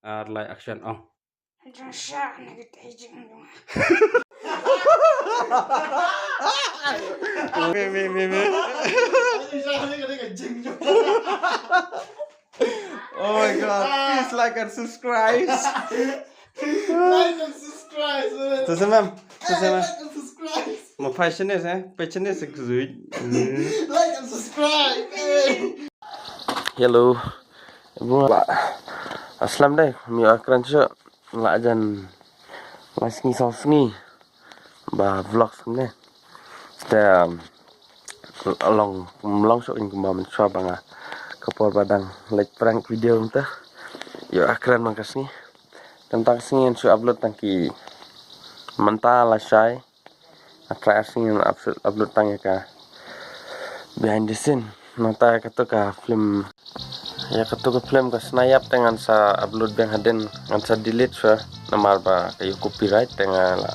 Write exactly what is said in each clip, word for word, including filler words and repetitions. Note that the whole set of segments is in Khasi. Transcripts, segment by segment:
Ar lai action, ong. Jong sha na kita jing jong. Me, me, me, me. Oh my God, please like and subscribe. Like and subscribe. Tu semam, tu semam. Like and subscribe. Ma passionate eh, passionate se kuzui. Like and subscribe. Hello. Bro, aslam dai, mi akran shu la jan la sngi saw sngi ba vlog ne. Te, um, long long shu in kumba mynshwa ba nga ka por ba dang leit prank video mynta. Ïoh akran man ka sngi. Tang tang sngi ngan shu upload tang ki mynta la shai. Nga try ar sngi ngan upload, upload tang ïa ka behind the scene. Nangta ïa katu ka film, ïa katu ka film ka Snaiap te ngan sa upload biang hadien, ngan sa delete shuwa namar ba ka ïoh copyright te nga la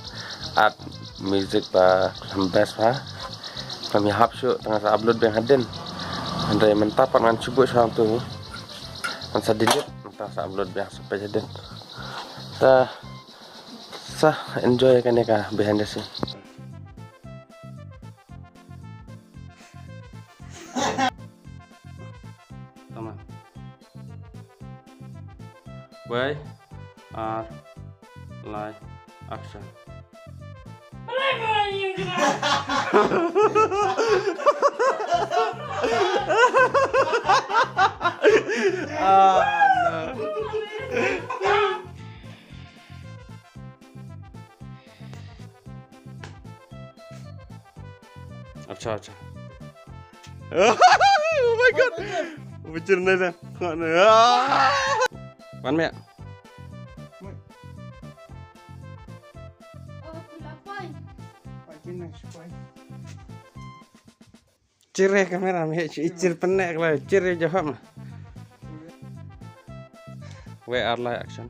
add music ba khlem best ba. Khlem ïahap shuh te ngan sa upload biang hadien. Hynrei mynta pat ngan shu buh shuwa tu. Ngan sa delete, nangta sa upload biang sa page hadien. Ta sa enjoy kane ka behind the scene. Tama. Wei, ar, lai, action. Ah, no. Acha, acha. Oh my God. Bichir na sa. Wan me. Chire kamera me, chire pynnek la, chire jawab na. Wei, ar, lai, action.